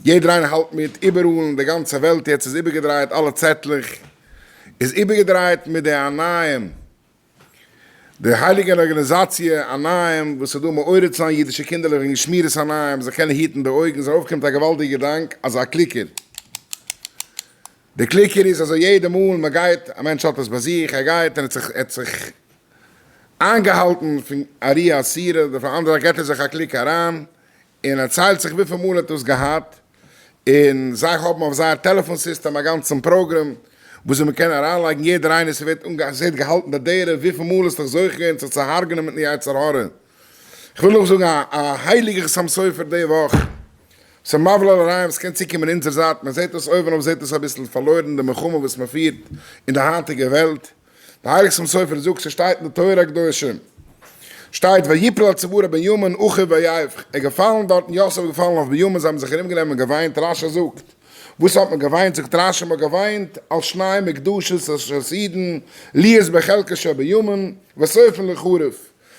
יעדער איינער האלט מיט איבעראל אין די גאנצע וועלט, יעצט איז איבערגעדרייט אלע צעטלעך, איז איבערגעדרייט מיט די עיניים, די הייליגע ארגאניזאציע עיניים וואס איז דא מעורר צו זיין אידישע קינדערלעך וועגן שמירת עיניים, זיי קענען היטן די אויגן, איז ארויפקומט א געוואלדיגע געדאנק אז א clicker, די clicker איז אזוי יעדע מאל מען גייט, א מענטש האט עס ביי זיך, ער גייט און ער האט זיך איינגעהאלטן פון א ראיה אסורה, אדער פון אנדערע זאך געט ער זיך א click אריין, און ער ציילט זיך וויפיל מאל ער האט דאס געהאט, און זיי האבן אויף זייער טעלעפאן סיסטעם א גאנצן פראגרעם וואס מען קען אריינלייגן יעדער איינער, ס'ווערט ס'ווערט געהאלטן די דרך וויפיל מאל האסט דיך זוכה געווען זיך צו הרג'נען מיטן יצר הרע. כ'וויל אויך זאגן א א הייליגע חתם סופר די וואך, ס'איז מבהיל על הרעיון וואס קען צוקומען אונזער זייט, מען זעט דאס אויבן אויף זעט עס אביסל פארלוירן די מלחמה וואס מען פירט אין די היינטיגע וועלט, די הייליגע חתם סופר זאגט ס'שטייט אין די תורה הקדושה שטייט ויפל על צווארו בנימין אחיו ויבך, ער געפאלן דארטן יוסף איז געפאלן אויף בנימין זיי האבן זיך ארום גענומען און געוויינט רש"י זאגט וואס האט מען געוויינט זאגט רש"י מ'האט געוויינט על שני מקדשות אשר עתידין להיות בחלקו של בנימין וסופן ליחרב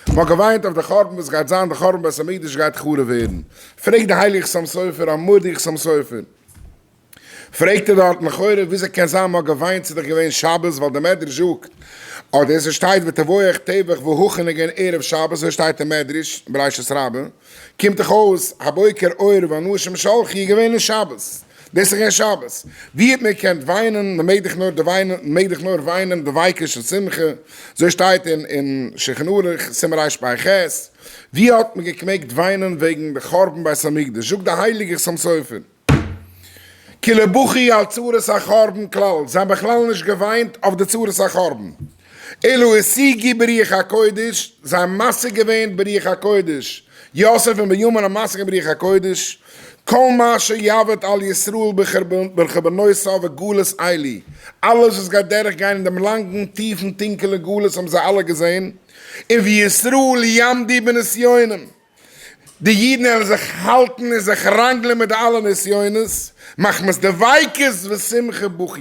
מ'האט געוויינט אויף די חורבן וואס גייט זיין די חורבן בית המקדש גייט חרוב ווערן פרעגט די הייליגע חתם סופר א מורא'דיגע חתם סופר. פרעגט ער דארט לכאורה וויאזוי קען זיין מ'האט געוויינט ס'איז דאך געווען שבת ווייל די מדרש זאגט אדער ס'שטייט וטבוח טבח והכן איז געווען ערב שבת אזוי שטייט אין מדרש בראשית רבה קומט דאך אויס הבוקר אור ואנשים שלחו איז געווען אין שבת דאס איז געווען שבת ווי האט מען געקענט וויינען מ'מעג דאך נאר וויינען מ'מעג דאך נאר וויינען דביקות של שמחה אזוי שטייט אין אין שולחן ערוך סימן רפ"ח ווי האט מען געקמעגט וויינען וועגן די חורבן בית המקדש זאגט די הייליגע חתם סופר. כי לא בכו על צרת החורבן כלל, זיי האבן בכלל נישט געוויינט אויף די צרת החורבן, אלא השיגו ברוח הקודש, זיי האבן משיג געווען ברוח הקודש, יוסף און בנימין האבן משיג געווען ברוח הקודש, כל מה שיעבוד על ישראל בחורבנותיו וגלות אלה, אלעס וואס גייט דורך גיין אין דעם לאנגן טיפן טונקעלע גלות האבן זיי אלע געזען, און וישראל יעמדו בנסיונם. די אידן וועלן זיך האלטן און זיך ראנגלען מיט די אלע נסיונות, מחמת דביקות ושמחה בכו.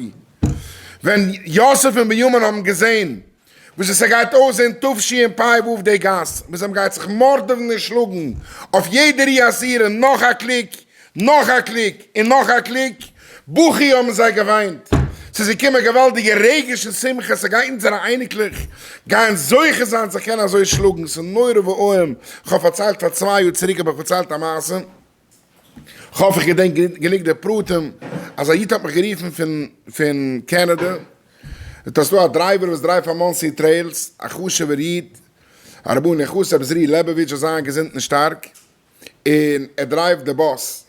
ווען יוסף און בנימין האבן געזען וואס עס גייט אויסזען תשפ"ו די גאס, וואס מען גייט זיך מארדעוון און שלאגן אויף יעדע ראיה אסורה, נאך א click, נאך א click און נאך א click, בכו האבן זיי געוויינט, ס'איז געקומען געוואלדיגע רגש און שמחה, ס'גייט אונזערע אייניקלעך גייען זוכה זיין זיך קענען אזוי שלאגן, ס'איז נורא ואיום, כ'האב פארציילט פאר צוויי יאר צוריק האב איך פארציילט א מעשה, כ'האף איך געדענק גענוג די פרטים, אז א איד האט מיך גערופן פון פון קענעדע, זאגט אז ס'דא א driver וואס דרייווט פאר מאנסי טרעילס, א חשוב'ער איד, הרבני החסיד רבי עזריאל לעבאוויטש זאל זיין געזונט און שטארק, און ער דרייווט די באס,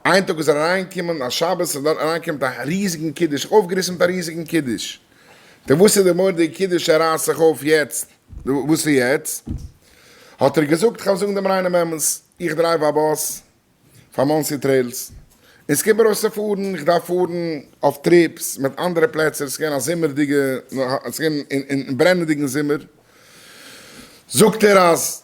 איין טאג איז ער אריינגעקומען א שבת איז דארט אריינגעקומען מיט א ריזיגן קידוש, זיך אויפגעריסן מיט א ריזיגן קידוש, די וואס איז די מורא'דיגע קידוש ער רייסט זיך אויף יעצט, וואס איז יעצט? האט ער געזאגט כ'וועל זאגן דעם ריינעם אמת, איך דרייוו א באס פאר מאנסי טרעילס, און ס'קומט מיר אויס צו פארן, איך דארף פארן אויף trips מיט אנדערע פלעצער, ס'איז געווען א זומערדיגע, ס'איז געווען אין ברענעדיגן זומער, זאגט ער אז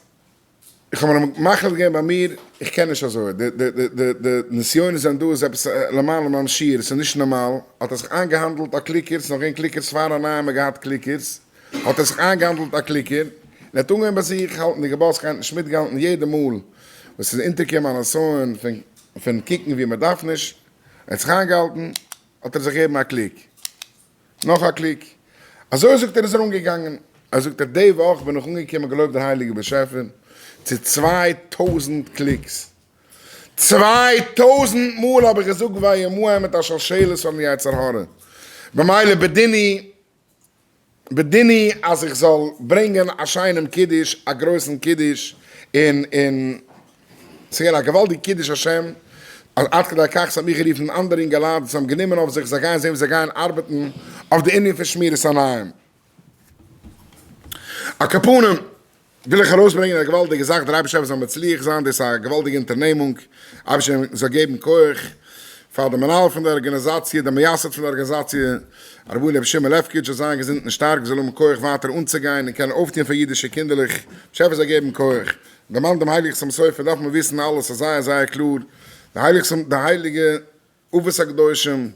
איך האב מיר מחליט געווען ביי מיר, איך קען נישט אזוי, די די די די די נסיונות זענען דא איז עפעס למעלה מהשיעור, עס איז נישט נארמאל, האט ער זיך איינגעהאנדלט א clicker, ס'איז נאך געווען clickers פאר א נייע מ'האט געהאט clickers, האט ער זיך איינגעהאנדלט א clicker, און ער האט אנגעהויבן ביי זיך האלטן די באס קיינער האט נישט מיטגעהאלטן יעדע מאל וואס ס'איז אונטערקומען א נסיון פון פון קוקן ווי מ'דארף נישט, ער האט זיך איינגעהאלטן, האט ער זיך געגעבן א click. נאך א click. אזוי זאגט ער איז ער אנגעגאנגען. ער זאגט ער די וואך בין איך אנגעקומען געלויבט דער הייליגער באשעפער צו 2000 clicks. 2000 מאל האב איך געזאגט וימהר מיט א שלשלת פארן יצר הרע. במילא בדיני בדיני אז איך זאל ברענגען א שיינעם קידוש, א גרויסן קידוש, און און ס'איז געווען א געוואלדיגע קידוש השם, אז עד כדי כך ס'האט מיך גערופן אנדערע אינגעלייט וואס האבן גענומען אויף זיך זיי גייען זען ווי זיי גייען ארבעטן אויף די ענין פון שמירת עיניים. על כל פנים וויל איך ארויסברענגען א געוואלדיגע זאך, דער אייבערשטער זאל מצליח זיין, דאס איז א געוואלדיגע אונטערנעמונג, אייבערשטער זאל געבן כח פאר די מנהל פון די ארגאניזאציע, די מייסד פון די ארגאניזאציע, הרב רבי שמעון לעפקאוויטש זאל זיין געזונט און שטארק, זאל האבן כח ווייטער אנצוגיין און קענען אויפטון פאר אידישע קינדערלעך, באשעפער זאל געבן כח. דערמאנט דעם הייליגן חתם סופר דארף מען וויסן אלעס איז זייער זייער קלאר, די הייליגע די הייליגע אבות הקדושים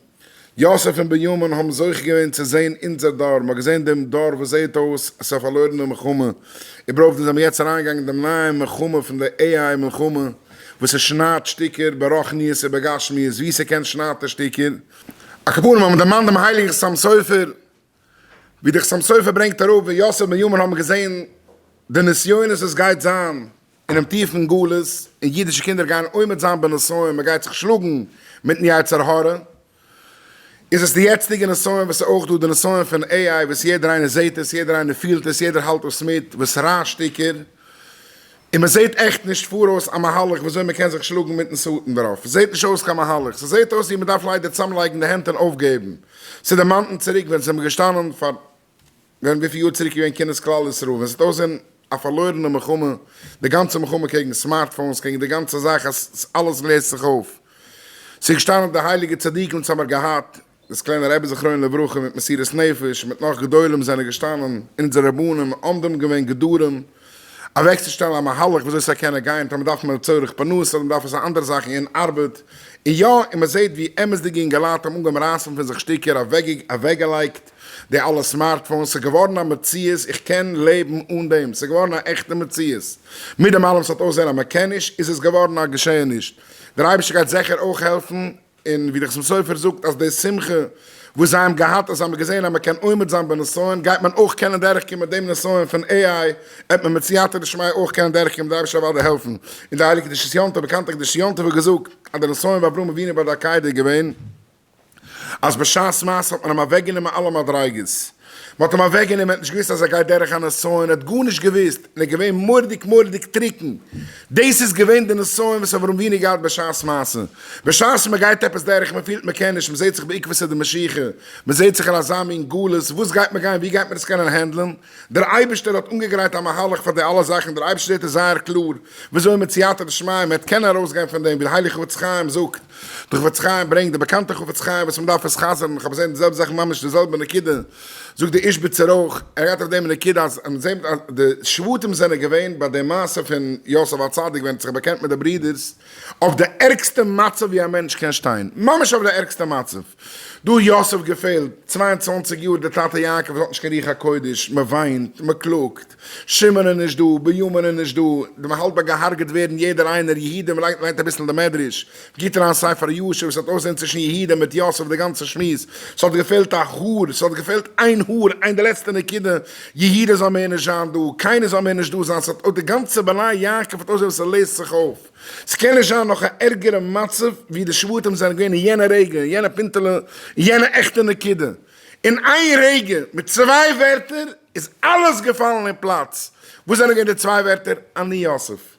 יוסף און בנימין האבן זוכה געווען צו זען אונזער דור, מען האט געזען דעם דור וואס זעט אויס עס איז א פארלוירענע מלחמה, איבערהויפט אונז זעמיר יעצט אריינגעגאנגען אין דעם נייעם מלחמה פון די AI מלחמה. וואס עס שניידט שטיקער ברוחניות ובגשמיות, ווי ס'קען שניידט ער שטיקער. על כל פנים האבן דערמאנט דעם הייליגן חתם סופר, ווי דער חתם סופר ברענגט אראפ ווען יוסף בן בנימין האבן געזען די נסיונות וואס גייט זיין אינעם טיפן גלות, און אידישע קינדער גייען עומד זיין בנסיון, מען גייט זיך שלאגן מיטן יצר הרע, איז עס די יעצטיגע נסיון וואס איז אויך דא, די נסיון פון AI וואס יעדער איינער זעט עס, יעדער איינער פילט עס, יעדער האלט עס מיט, וואס רייסט שטיקער, און מען זעט עכט נישט פאראויס א מהלך וויאזוי מען קען זיך שלאגן מיטן שטן דערויף, עס זעט נישט אויס קיין מהלך, ס'זעט אויס ווי מען דארף ליידער צאמלייגן די הענט און אויפגעבן. ס'דערמאנט צוריק ווען ס'זענען געשטאנען פאר ווען וויפיל יאר צוריק איז געווען כינוס כלל ישראל, ווען ס'האט אויסזען א פארלוירענע מלחמה, די גאנצע מלחמה קעגן smartphones, קעגן די גאנצע זאך אז אלעס לעזט זיך אויף. ס'איז געשטאנען די הייליגע צדיקים וואס האמער געהאט, דאס קליינע רבי זכרונו לברכה מיט מסירות נפש, מיט נאך גדולים זענען געשטאנען, אונזערע רבנים, עומדים געווען גדרים, אוועקצושטעלן א מהלך וויאזוי ס'זאל קענען גיין, טאמער דארף מען לצורך פרנסה, אדער מ'דארף עס פאר אנדערע זאכן אין ארבעט, און יא, און מ'זעט ווי אמת'דיגע אינגעלייט האבן אנגעהויבן רייסן פון זיך שטיקער, אוועקגעלייגט די אלע smartphones, ס'איז געווארן א מציאות, איך קען לעבן אן דעם, ס'איז געווארן א עכטע מציאות, מיט דעם אלעם ס'האט אויסזען אז מ'קען נישט, איז עס געווארן א געשעעניש, דער אייבערשטער גייט זיכער אויך העלפן, און ווי דער חתם סופר זאגט אז די שמחה וואס זיי האבן געהאט אז זיי האבן געזען אז מען קען עומד זיין בנסיון גייט מען אויך קענען דורכקומען דעם נסיון פון AI, עט מען מיט סייעתא דשמיא אויך קענען דורכקומען, דער אייבערשטער זאל אוודאי העלפן. און די הייליגע קדושת יום טוב, באקאנטע קדושת יום טוב האט געזאגט אז דער נסיון ביי אברהם אבינו ביי די עקידה איז געווען אז בשעת מעשה האט מען אים אוועקגענומען אלע מדריגות, מען האט אים אוועקגענומען, ער האט נישט געוואוסט אז ער גייט דורך א נסיון, ער האט גארנישט געוואוסט, און ער איז געווען מורא'דיג מורא'דיג טרוקן, דאס איז געווען די נסיון וואס אברהם אבינו געהאט בשעת מעשה, בשעת מען גייט עפעס דורך, מען פילט מען קען נישט, מען זעט זיך בעקבתא דמשיחא, מען זעט זיך אין אזא מין גלות, וואס גייט מען גיין, ווי גייט מען עס קענען handle ן, דער אייבערשטער האט אנגעגרייט א מהלך פאר די אלע זאכן, דער אייבערשטער זעט עס זייער קלאר, וויאזוי מיט סייעתא דשמיא מען וועט קענען ארויסגיין פון דעם, ווי דער הייליגער חפץ חיים זאגט, דער חפץ חיים ברענגט די באקאנטע חפץ חיים וואס מען דארף עס חזר'ן, איך האב געזען די זעלבע זאך ממש די זעלבע נקודה, זאגט די איזשביצער אויך, ער גייט אויף דעם נקודה אז מען זעט אז די שבטים זענען געווען ביי די מעשה פון יוסף הצדיק ווען ער האט זיך באקענט מיט די ברידערס, אויף די ערגסטע מצב ווי א מענטש קען שטיין, ממש אויף די ערגסטע מצב, דא יוסף געפעלט, 22 יאר דער טאטע יעקב האט נישט קיין רוח הקודש, מען וויינט, מען קלאגט, שמעון איז נישט דא, בנימין איז נישט דא, מען האלט ביי געהארגעט ווערן יעדער איינער, יהודה, מען ליינט אביסל די מדרש, גיט אריין ספר הישר וואס האט אויסזען צווישן יהודה מיט יוסף די גאנצע שמועס, ס'האט געפעלט א האר, ס'האט געפעלט איין האר, איין די לעצטע נקודה, יהודה זאל מער נישט זיין דא, קיינער זאל מער נישט דא זיין, ס'האט די גאנצע בני יעקב האט אויסזען ווי ס'לעזט זיך אויף, ס'קען נישט זיין נאך א ערגערע מצב ווי די שבטים זענען געווען אין יענע רגע, אין יענע פינטעלע, אין יענע עכטע נקודה, אין איין רגע, מיט צוויי ווערטער, איז אלעס געפאלן אין פלאץ, וואס זענען געווען די צוויי ווערטער? אני יוסף.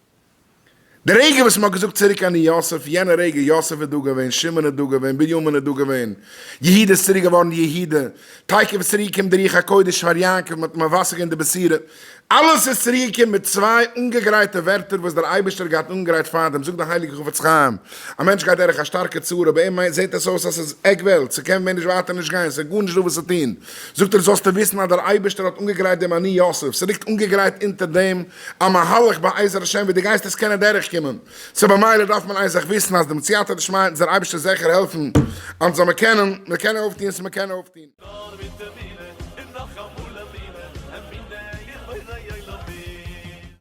די רגע וואס מ'האט געזאגט צוריק אני יוסף, יענע רגע יוסף איז דא געווען, שמעון איז דא געווען, בנימין איז דא געווען, יהודה איז צוריק געווארן יהודה, תיכף איז צוריק געקומען די רוח הקודש פאר יעקב, מ'האט מבשר געווען די בשורה, אלעס איז צוריק געקומען מיט צוויי אנגעגרייטע ווערטער וואס דער אייבערשטער האט געהאט אנגעגרייט פארדעם, זאגט דער הייליגער חפץ חיים, א מענטש גייט דורך א שטארקע צרה, ביי אים זעט עס אויס אז ס'איז עק וועלט, ס'קען מער נישט ווייטער נישט גיין, ס'איז גארנישט דא וואס צו טון, זאגט ער זאלסטו וויסן אז דער אייבערשטער האט אנגעגרייט דעם אני יוסף, ס'ליגט אנגעגרייט אונטער דעם א מהלך בעזר השם ווי דו גייסט עס קענען דורכקומען, so במילא דארף מען איין זאך וויסן אז דעם סייעתא דשמיא וועט אונז דער אייבערשטער זיכער העלפן אז מ'זאל מיר קענען, מיר קענען אויפטון וואס מיר קענען אויפטון. נאר מיט.